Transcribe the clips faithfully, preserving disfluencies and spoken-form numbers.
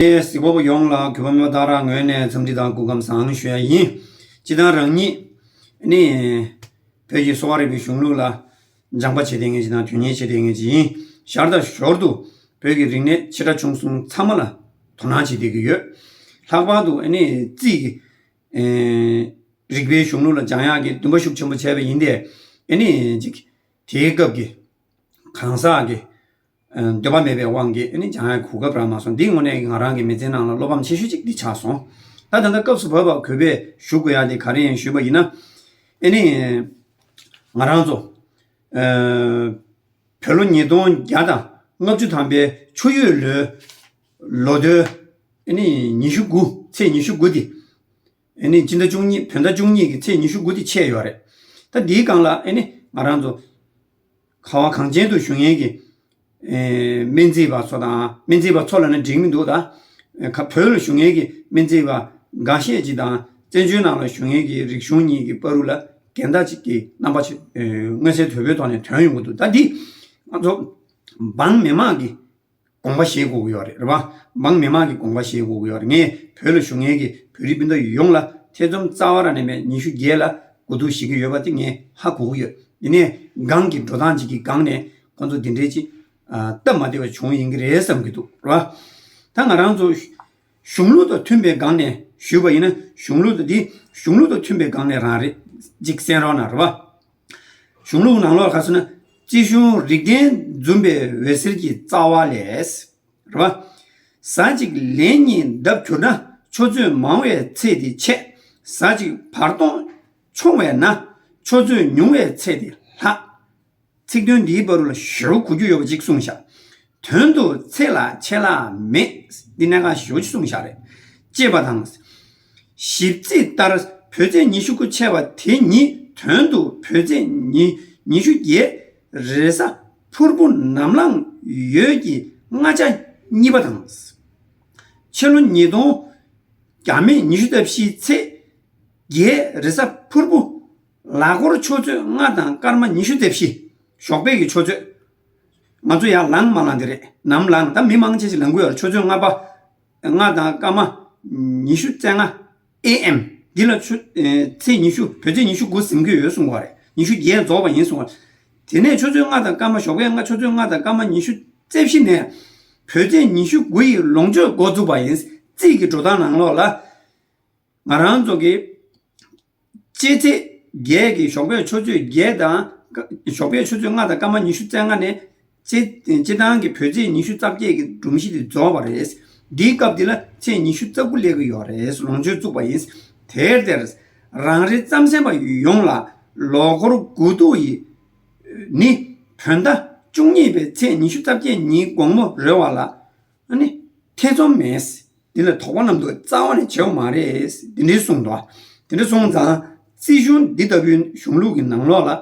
གཟིགས་པ་པོ་ཡོངས་ལ་གུས་པ་མེད་པ་དག་རང་ངོས་ནས་འཚམས་འདྲི་དང་སྐུ་ཁམས་བཟང་ཞུ་ཡ་ཡིན། སྤྱིར་བཏང་རང་ཉིད་ནི་བོད་ཀྱི་གསོ་བ་རིག་པའི་གཞུང་ལུགས་ལ་སྦྱངས་པ་བྱེད་མཁན་ཅིག་དང་དོན་གཉེར་བྱེད་མཁན་ཅིག་ཡིན། ཞར་དང་ཞོར་དུ་བོད་ཀྱི་རིག་གནས་ཆེ་ཕྲ་ཆུང་གསུམ་ཚང་མ་ལ་དོ་སྣང་བྱེད་བསྡད་ཀྱི་ཡོད། ལྷག་པར་དུ་ནི་རྩིས་ཀྱི་ཨེ་རིག་པའི་གཞུང་ལུགས་ལ་སྦྱང་ཡག་གི་འདུན་པ་ཤུགས་ཆེན་པོ་བྱས་པ་ཡིན་ཏེ། ཨེ་ནི་ཅིག་དེའི་སྐབས་ཀྱི་གང་ཟག་གི་ཨེ་འདོད་པ་མེད་པའི་དབང་གིས་ཨེ་ནི་སྦྱང་ཡག་གོ་སྐབས་རག་མ་སོང་། འདི་དངོས་གནས་ང་རང་གི་མི་ཚེ་ནང་ལ་བློ་ཕམ་ཆེ་ཤོས་ཅིག་འདི་ཆགས་སོང་། ད་ད་ལྟ་སྐབས་སུ་བབས་པ་གུས་པས་ཞུ་དགོས་ཡག་དེ་ག་རེ་ཡིན་ཞུས་པ་ཡིན་ན། ཨེ་ནི་ང་རང་ཚོ་ཨེ་བོད་ལོ་ཉིས་སྟོང་བརྒྱ་དང་ལྔ་བཅུ་ཐམ་པའི་ཆུ་ཡོས་ལོའི་ལོ་ཐོའི་ཨེ་ནི་ཉི་ཤུ་དགུ་ཚེས་ཉི་ཤུ་དགུ་དེ། ཨེ་ནི་སྤྱི་ཟླ་བཅུ་གཉིས་བོད་ཟླ་བཅུ་གཉིས་ཀྱི་ཚེས་ཉི་ཤུ་དགུ་དེ་ཆད་ཡོད་རེད། ད་འདིའི་སྒང་ལ་ཨེ་ནི་ང་རང་ཚོ་ཁ་བ་གངས་ཅན་དུ་བཞུགས་མཁན་གྱི་ཨེ་སྨན་རྩིས་པ་ཚོ་དང་། སྨན་རྩིས་པ་ཚོ་ལབ་ན་འགྲིག་མི་འདུག་ད་ཨེ་ཁ་བོད་ལ་བཞུགས་མཁན་གྱི་སྨན་རྩིས་པ་འགའ་ཤས་ཅིག་དང་། བཙན་བྱོལ་ནང་ལ་བཞུགས་མཁན་གྱི་རིག་གཞུང་གཉིས་ཀྱི་བར་དུ་ལ་འགལ་ཟླ་ཅིག་གི་རྣམ་པ་ཅིག་ཨེ་མངོན་གསལ་དོད་པོའི་ཐོག་ནས་ཐོན་ཡོང་གི་འདུག་ད་འདི་ང་ཚོ་འབངས་མི་མང་གི་དགོངས་པ་བཞེས་དགོས་ཀྱི་ཡོད་རེད། རེད་པ། འབངས་མི་མང་གི་དགོངས་པ་བཞེས་དགོས་ཀྱི་ཡོད་རེད། ངས་བོད་ལ་བཞུགས་མཁན་གྱི་བོད་རིགས་སྤུན་ཟླ་ཡོངས་ལ་ཐེ་ཚོམ་རྩ་བ་རང་ནས་མེད། ཉི་ཤུ་བརྒྱད་ལ་གོ་བསྡུར་ཞུ་གི་ཡོད་པ་དེ་ངས་ཧ་གོ་གི་ཡོད། ཡིན་ནའི་སྒང་གི་འགྲོ་སྟངས་ཅིག་གི་སྒང་ནས་ཁོང་ཚོ་འདི་འདྲའི་ཅིག་ཨ་སྟབས་མ་བདེ་བ་བྱུང་ཡིན་གྱི་རེད་བསམ་གྱི་འདུག་རེད་པ། ད་ང་རང་ཚོ་གཞུང་ལུགས་དང་མཐུན་པའི་སྒང་ནས་ཞུས་པ་ཡིན་ན། གཞུང་ལུགས་དང་འདི་གཞུང་ལུགས་དང་མཐུན་པའི་སྒང་ནས་རང་རེད། ཅིག་གསན་རོགས་གནང་། རེད་པ། གཞུང་ལུགས་ནང་ལོགས་ལ་ག་ཟེར་ན། རྩིས་གཞུང་རིགས་ལྡན་འཛུམ་པའི་འོད་ཟེར་གྱི་རྩ་བ་ལས། རེད་པ། གཟའ་གཅིག་ལན་གཉིས་ལྡབ་གྱུར་ན། ཆུ་ཚོད་མང་བའི་ཚད་དེ་ཆད། གཟའ་གཅིག་བར་སྟོང་ཆུང་བས་ན། ཆུ་ཚོད་ཉུང་བའི་ཚད་དེ་ལྷག། ཚིག་དོན་འདིའི་བར་དུ་ལ་ཞེ་པོ་གོ་རྒྱུ་ཡོད་པ་ཅིག་གསུངས་ཤག་དོན་དུ་ཚེ་ལ་ཆད་ལྷག་མེད། འདི་གནད་འགག་ཞེ་པོ་ཅིག་གསུངས་ཤག་རེད། ཅེས་པ་དང་། ཞིབ་རྩིས་ལྟར་བོད་ཚེས་ཉི་ཤུ་དགུ་ཆད་པ་དེ་ཉིད་དོན་དུ་བོད་ཚེས་ཉི་ཉི་ཤུ་བརྒྱད་རེས་གཟའ་ཕུར་བུ་ནམ་ལངས་ཡོས་ཀྱི་སྔ་ཆ་གཉིས་པ་དང་། ཕྱི་ལོ་ཉིས་སྟོང་བརྒྱ་མེད་ཉི་ཤུ་རྩ་བཞིའི་ཚེས་བརྒྱད་རེས་གཟའ་ཕུར་བུ། ལ་འཁོར་ཆུ་ཚོད་ལྔ་དང་སྐར་མ་ཉི་ཤུ་རྩ་བཞི། ཞོགས་པའི་གི་ཆུ་ཚོད། ང་ཚོ་ཡར་ལངས་མ་ལངས་དེ་རེད། ནམ་ལངས། ད་མི་མང་ཆེ་ཞིག་ལངས་ཀྱི་ཡོད་རེད། ཆུ་ཚོད་ལྔ་པ། ལྔ་དང་སྐར་མ་ཉི་ཤུ་རྩ་ལྔ། ཨེ་ཨེམ། འདི་ལ་ཆུ་ཨེ་ཚེས་ཉི་ཤུ། བོད་ཚེས་ཉི་ཤུ་དགུ་ཟིན་གྱི་ཡོད་གསུངས་པ་རེད། ཉི་ཤུ་བརྒྱད་རྫོགས་པ་ཡིན་གསུངས་པ་རེད། དེ་ནས་ཆུ་ཚོད་ལྔ་དང་སྐར་མ། ཞོགས་པའི་ལྔ། ཆུ་ཚོད་ལྔ་དང་སྐར་མ་ཉི་ཤུ་རྩ་བཞི་ནས་བོད་ཚེས་ཉི་ཤུ་དགུ་ཡི་ལོངས་སྤྱོད་འགོ་བཙུགས་པ་ཡིན། རྩིས་ཀྱི་འགྲོ་སྟངས་ནང་ལོགས་ལ། ང་རང་ཚོ་གི་སྤྱི་ཚེས་བརྒྱད་ཀྱི་ཞོགས་པའི་ཆུ་ཚོད་བརྒྱད་དང་། ཞོགས་པའི་ཆུ་ཚོད་ལྔ་དང་སྐར་མ་ཉི་ཤུ་རྩ་ལྔ་ནས་སྤྱི་སྤྱི་བཏང་གི་བོད་ཚེས་ཉི་ཤུ་རྩ་བརྒྱད་ཀྱི་སྒྲོམ་གཞི་དེ་རྫོགས་པ་རེད། འདིའི་སྐབས་འདི་ལ་ཚེས་ཉི་ཤུ་རྩ་དགུ་སླེབས་ཀྱི་ཡོད་རེད། ལོངས་སྤྱོད་བཙུགས་པ་ཡིན། དེར་དེར་རང་རེ་རྩམ་ཟན་པ་ཡོངས་ལ་ལོ་འཁོར་དགུ་ཐུག་ཡི་ནི་བོད་ཟླ་བཅུ་གཉིས་པའི་ཚེས་ཉི་ཤུ་རྩ་བརྒྱད་ཉིན་དགོང་མོ་རོལ་བ་ལ་ཨ་ནི་ཐེ་ཚོམ་མེད། འདི་ལ་དོགས་པ་རྣམས་དུ་རྩ་བ་ནས་བྱེད་པ་མ་རེད། འདི་འདྲའི་གསུངས་འདུག་དེ་འདྲ་སོང་ཙང་རྩིས་གཞུང་འདི་ལྟ་བུའི་གཞུང་ལུགས་ཀྱི་ནང་ལོགས་ལ་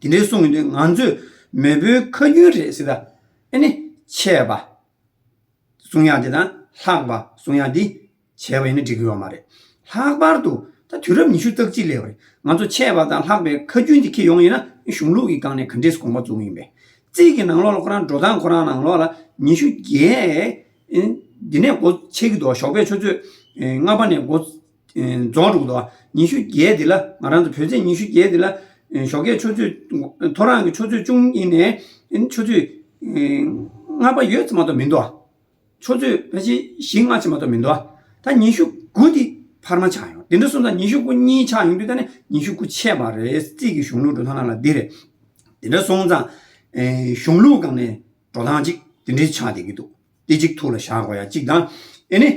དེ་འདྲའི་གསུངས་ཡོང་དུས། ང་ཚོས་མེས་པོའི་ཁ་རྒྱུན་རེད་ཟེར། ད་ཨེ་ནི་ཆད་པ་གསུང་ཡག་དེ་དང་ལྷག་པ་གསུང་ཡག་འདི་བྱས་པ་ཡིན་ན་འགྲིག་གི་ཡོད་མ་རེད། ལྷག་པར་དུ་ད་དུས་རབས་ཉི་ཤུ་རྩ་གཅིག་སླེབས་པ་རེད། ང་ཚོ་ཆད་པ་དང་ལྷག་པའི་ཁ་རྒྱུན་དེ་འཁྱེར་ཡོང་ཡིན་ན། གཞུང་ལུགས་ཀྱི་སྒང་ནས་ག་འདྲས་དགོངས་པ་བཙུགས་ཡིན་པས། རྩིས་ཀྱི་ནང་ལོགས་ལ་ཁོ་རང་འགྲོ་སྟངས་ཁོ་རང་ནང་ལོགས་ལ་ཉི་ཤུ་བརྒྱད་འདི་ནས་འགོ་ཆད་ཀྱི་འདུག་ཞོགས་པའི་ཆུ་ཚོད་ལྔ་པ་ནས་འགོ་རྫོགས་འགྲོ་གི་འདུག་ཉི་ཤུ་བརྒྱད་འདི་ལ། ང་རང་ཚོ་བོད་ཚེས་ཉི་ཤུ་བརྒྱད་འདི་ལ་ཞོགས་ཀས་ཆུ་ཚོད། ཐོ་རངས་ཀྱི་ཆུ་ཚོད་བཅུ་གཉིས་ནས་ཆུ་ཚོད་ལྔ་པ་ཡོད་ཙམ་མ་གཏོགས་མི་འདུག་ཆུ་ཚོད་ཕལ་ཆེར་བཞི་ལྔ་ཅིག་མ་གཏོགས་མི་འདུག་ད་ཉི་ཤུ་དགུ་འདི་འཕར་མ་ཆགས་ཡོང་། དེ་འདྲ་སོང་ཙང་ཉི་ཤུ་དགུ་གཉིས་ཆགས་ཡོང་དུས། ད་ནི་ཉི་ཤུ་དགུ་ཆད་པ་རེད། རྩིས་ཀྱི་གཞུང་ལུགས་འགྲོ་སྟངས་ནང་ལ་འདི་རེད། དེ་འདྲ་སོང་ཙང་ཨེ་གཞུང་ལུགས་སྒང་ནས་འགྲོ་སྟངས་ཅིག་དེ་འདྲའི་ཆགས་བསྡད་ཀྱི་འདུག་དེ་གཅིག་ཐུགས་ལ་བཞག་དགོས་ཡ་གཅིག་དང་། ཨེ་ནི་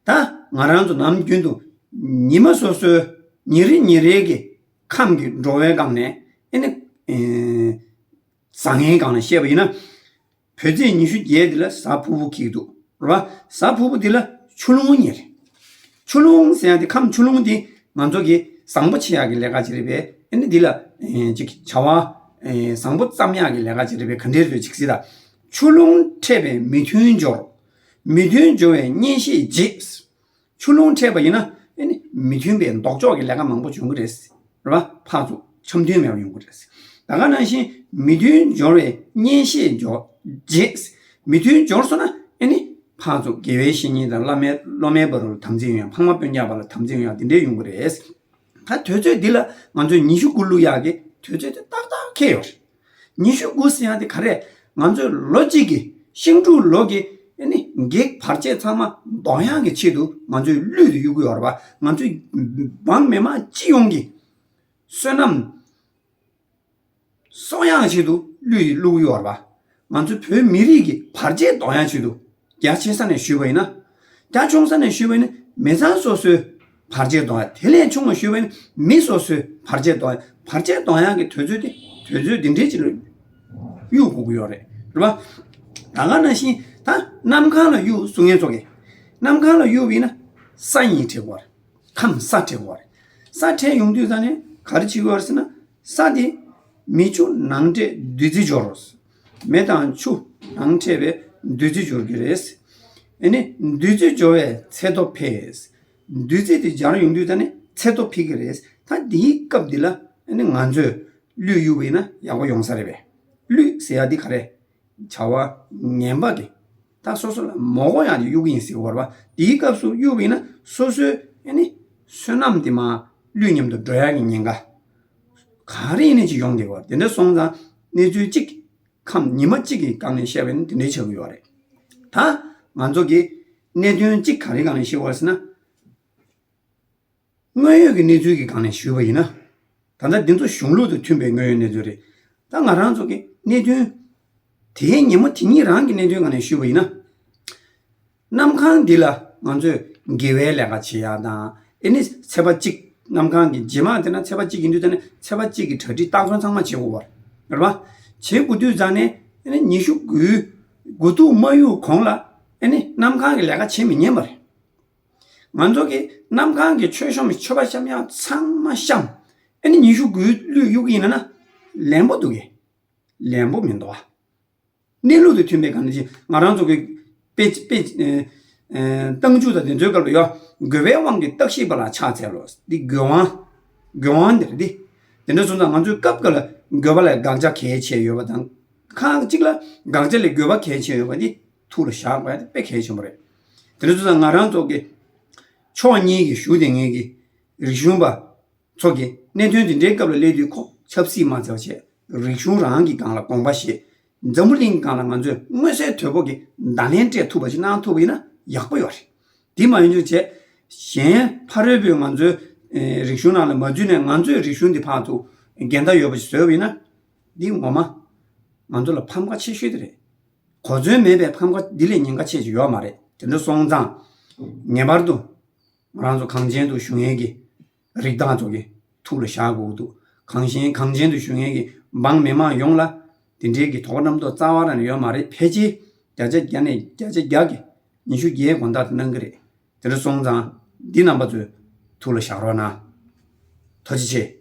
ད་ང་རང་ཚོ་ནམ་རྒྱུན་དུ་ཉི་མ་སོ་སོའི་ཉིན་རེ་ཉིན་རེ་གི་ཁམས་ཀྱི་འགྲོ་བའི་སྒང་ནས། ཨེ་ནི་ཨེ་བཟང་ངན་སྒང་ནས་བཤད་པ་ཡིན་ན། བོད་ཚེས་ཉི་ཤུ་བརྒྱད་འདི་ལ་གཟའ་ཕུར་བུ་འཁེལ་གྱི་འདུག་རེད་པ། གཟའ་ཕུར་བུ་འདི་ལ་ཆུ་ཀླུང་ཉེར། ཆུ་ཀླུང་ཟེར་ཡ་དེ་ཁམས་ཆུ་ཀླུང་དེ་ང་ཚོ་གི་བཟང་པོ་བྱེད་ཡག་གི་ལས་ཀ་ཅིག་རེད་པས། ཨེ་ནི་འདི་ལ་ཨེ་ཅིག་བྱ་བ་ཨེ་བཟང་པོ་བརྩམ་ཡག་གི་ལས་ཀ་ཅིག་རེད་པས། ག་འདྲས་རེད་ཅིག་ཟེར་ད། ཆུ་ཀླུང་འཕྲད་པས་མི་མཐུན་སྦྱོར། མི་མཐུན་སྦྱོར་བས་གཉེན་བཤེས་བརྗེད། ཆུ་ཀླུང་འཕྲད་པ་ཡིན་ན་ཨེ་ནི་མི་མཐུན་པའི་ལྡོག་ཕྱོགས་ཀྱི་ལས་ཀ་མང་པོ་བྱུང་གི་རེད། རེད་པ། ཕར་ཚུར་འཆམ་མཐུན་མེད་པ་ཡོང་གི་རེད། ད་ག་ནང་བཞིན་མི་མཐུན་སྦྱོར་བས་གཉེན་བཤེས་སྦྱོར་བརྗེད། མི་མཐུན་སྦྱོར་སོང་ན་ཨེ་ནི་ ཕར་ཚུར་དགེ་བའི་བཤེས་གཉེན་དང་བླ་མའི་སློབ་མའི་བར་དུ་དམ་ཚིག་ཡོང་ཡ། ཕ་མ་སྤུན་ཀྱག་བར་ལ་དམ་ཚིག་ཡོང་ཡ། དེ་འདྲས་ཡོང་གི་རེད། ད་དུས་ཚོད་འདི་ལ་ང་ཚོས་ཉི་ཤུ་དགུ་བླུག་ཡག་གི་དུས་ཚོད་དེ་ཏག་ཏག་འཁེལ་ཡོད་རེད། ཉི་ཤུ་དགུ་ཟེར་ཡག་དེ་ག་རེ། ང་ཚོས་ལོ་གཅིག་གི་ཤིང་འབྲུག་ལོ་གི་ཨ་ནི་གེགས་བར་ཆད་ཚང་མ་ཟློག་ཡག་གི་ཆེད་དུ་ང་ཚོས་གླུད་དེ་གཡུག་གི་ཡོད་རེད་པ། ང་ཚོས་འབངས་མི་མང་སྤྱི་ཡོངས་ཀྱི་བསོད་ནམས་གསོག་ཡག་ཆེད་དུ་གླུད་དེ་བླུག་གི་ཡོད་རེད་པ། ང་ཚོ་བོད་མི་རིགས་ཀྱི་བར་ཆད་ཟློག་ཡག་ཆེད་དུ། རྒྱ་ཆེ་ས་ནས་ཞུས་པ་ཡིན་ན། རྒྱ་ཆུང་ས་ནས་ཞུས་པ་ཡིན་ན་མི་ཚང་སོ་སོའི་བར་ཆད་ཟློག་ཡག། དེ་ལས་ཆུང་བ་ཞུས་པ་ཡིན་ན་མི་སོ་སོའི་བར་ཆད་ཟློག་ཡག། བར་ཆད་ཟློག་ཡག་གི་དུས་ཚོད་དེ་དུས་ཚོད་འདི་འདྲའི་ཅིག་ལ་གཡུག་དགོས་ཀྱི་ཡོད་རེད། རེད་པ། ད་ག་ནང་བཞིན་ད་གནམ་གང་ལ་གཡུག་གསུང་མཁན་ཚོ་གིས། གནམ་གང་ལ་གཡུག་པ་ཡིན་ན་ས་གཉིས་འཕྲད་དགོས་རེད། ཁམས་ས་འཕྲད་དགོས་རེད། ས་འཕྲད་ཡོང་དུས་ཙང་ནས་ག་རེ་བྱེད་དགོས་རེད་ཟེར་ན། ས་དེ་མེ་ཆུ་ནང་འདྲེས་བདུད་རྩི་སྦྱོར། མེ་དང་ཆུ་ནང་འཕྲད་པས་བདུད་རྩི་སྦྱོར་གྱི་རེད། ཨ་ནི་བདུད་རྩི་སྦྱོར་བས་ཚེ་སྟོབས་འཕེལ། བདུད་རྩི་དེ་སྦྱར་ཡོང་དུས་ཙང་ནས་ཚེ་སྟོབས་འཕེལ་གྱི་རེད། ད་འདིའི་སྐབས་འདི་ལ་ཨ་ནི་ང་ཚོས་གླུད་གཡུག་པ་ཡིན་ན་ཡག་པོ་ཡོང་ས་རེད་པས། གླུད་ཟེར་ཡག་འདི་ག་རེ། བྱ་བ་ངན་པ་གི་ད་སོ་སོ་ལ་མ་དགོས་ཡག་དེ་གཡུག་གི་ཡིན་ཟེར་བ་རེད་པ། དེའི་སྐབས་སུ་གཡུག་པ་ཡིན་ན་སོ་སོའི་ཨ་ནི་བསོད་ནམས་དེ་མར་གླུད་མཉམ་དུ་འགྲོ་ཡག་གི་ཉེན་ཁ་ག་རེ་ཡིན་ནའི་ཅིག་ཡོང་བསྡད་པ་རེད། དེ་འདྲ་སོང་ཙང་གནས་ཚུལ་གཅིག་ཁམས་ཉི་མ་གཅིག་གི་སྒང་ནས་བཤད་པ་ཡིན་ན་དེ་འདྲའི་ཆགས་ཀྱི་ཡོད་རེད། ད་ང་ཚོ་གི་གནད་དོན་གཅིག་ག་རེ་སྒང་ནས་བཤད་པ་རེད་ཟེར་ན། དངོས་ཡོད་ཀྱི་གནས་ཚུལ་གྱི་སྒང་ནས་ཞུས་པ་ཡིན་ན། ད་ལྟ་འདི་ཚོ་གཞུང་ལུགས་དང་མཐུན་པའི་དངོས་ཡོད་གནས་ཚུལ་རེད། ད་ང་རང་ཚོ་གི་གནད་དོན། དེའི་ཉིན་མོ་དེ་ཉིད་རང་གི་གནད་དོན་སྒང་ནས་ཞུས་པ་ཡིན་ན། གནམ་གང་འདི་ལ་ང་ཚོས་དགེ་བའི་ལས་ཀ་བྱེད་ཡག་དང་། ཨེ་ནི་ཚེས་པ་གཅིག་གནམ་གང་གི་རྗེས་མ་དེ་ན་ཚེས་པ་གཅིག་ཡིན་དུས་ཙང་ནས་ཚེས་པ་གཅིག་གི་གྲ་སྒྲིག་སྟངས་འཛིན་ཚང་མ་བྱེད་དགོས་པ་རེད་པ། བྱེད་དགོས་དུས་ཙང་ནས་ཨེ་ནི་ཉི་ཤུ་དགུའི་དགུ་ཐུག་མ་གཡུག་གོང་ལ་ཨེ་ནི་གནམ་གང་གི་ལས་ཀ་བྱེད་མི་ཉན་པ་རེད། ང་ཚོ་གི་གནམ་གང་གི་མཆོད་གཤོམ་མཆོད་པ་བཤམ་ཡག་ཚང་མ་བཤམས། ཨ་ནི་ཉི་ཤུ་དགུའི་གླུད་གཡུག་གི་ཡིན་ན་ན་ལན་པོ་འདུག་གི། ལན་པོ་མི་འདུག་ཨ། གནས་ལུགས་དང་མཐུན་པའི་ག་ནས་ཅི་ང་རང་ཚོ་གི་དཔེ་དཔེ་ཨེ་ཨེ་རྟགས་འཇུག་དང་དེ་ཚོའི་སྐབས་ལ་ཡོད། རྒོལ་བའི་དབང་གིས་རྟགས་ཞིག་པ་ལ་ཕྱག་འཚལ་ལོ། འདི་རྒོལ་དབང་། རྒོལ་དབང་འདི་རེད་འདི། དེ་འདྲ་སོང་ཙང་ང་ཚོའི་སྐབས་འགའ་ལ་རྒོལ་བ་ལ་དགག་བྱ་གལ་ཆེ་ཡོད་པ་དང་། ཁག་ཅིག་ལ་དགག་བྱ་ལས་རྒོལ་བ་གལ་ཆེ་ཡོད་པ་འདི་ཐུགས་ལ་བཞག་དགོས་ཡ་དེ་དཔེ་གལ་ཆེན་པོ་རེད། དེ་འདྲ་སོང་ཙང་ང་རང་ཚོ་གི་ཕྱོགས་གཉིས་ཀྱི་བཞུགས་བསྡད་མཁན་གྱི་རིག་གཞུང་པ་ཚོ་གི་གནད་དོན་དེ་འདྲའི་སྐབས་ལ་སླེབས་དུས་ཁོ་ཆབ་སྲིད་མ་བྱས་བྱས་རིག་གཞུང་རང་གི་སྒང་ལ་དགོངས་པ་བཞེས། འཛམ་བུ་གླིང་སྒང་ལ་ང་ཚོས་མངོན་གསལ་དོད་པོ་གི་བརྡ་ལན་སྤྲད་ཐུབ་པ་ཞིག་གནང་ཐུབ་པ་ཡིན་ན་ཡག་པོ་ཡོད་རེད། དེ་མ་ཡིན་ཅུང་བྱས། གཞན་ཕ་རོལ་པོས་ང་ཚོའི་ཨེ་རིག་གཞུང་ནང་ལ་མ་འཛུལ་ནས་ང་ཚོའི་རིག་གཞུང་འདི་ཕར་ཚུར་འགལ་ཟླ་ཡོད་པ་ཞིག་བཟོས་པ་ཡིན་ན། འདི་ངོ་མ་ང་ཚོ་ལ་ཕམ་ཁ་ཆེ་ཤོས་དེ་རེད། གོ་མཚོན་མེད་པའི་ཕམ་ཁ་འདི་ལས་ཉེན་ཁ་ཆེ་ཞིག་ཡོད་མ་རེད། དེ་འདྲ་སོང་ཙང་། ངེས་པར་དུ་ང་རང་ཚོ་གངས་ཅན་དུ་བཞུགས་མཁན་གྱི་རིགས་བདག་ཚོ་གི་ཐུགས་ལ་བཞག་དགོས་ཀྱི་འདུག་གངས་ཅན་གངས་ཅན་དུ་བཞུགས་མཁན་གྱི་འབངས་མི་མང་ཡོངས་ལ་དེ་འདྲའི་གི་དོགས་པ་རྣམ་རྟོག་རྩ་བ་རང་ནས་ཡོད་མ་རེད། ཕལ་ཆེར་བརྒྱ་ཆ་བརྒྱ་ནས་བརྒྱ་ཆ་བརྒྱ་གི་ཉི་ཤུ་བརྒྱད་དགོངས་དག་དེ་གནང་གི་རེད། དེ་འདྲ་སོང་ཙང་འདི་རྣམ་པ་ཚོས་ཐུགས་ལ་བཞག་རོགས་གནང་། ཐུགས་རྗེ་ཆེ།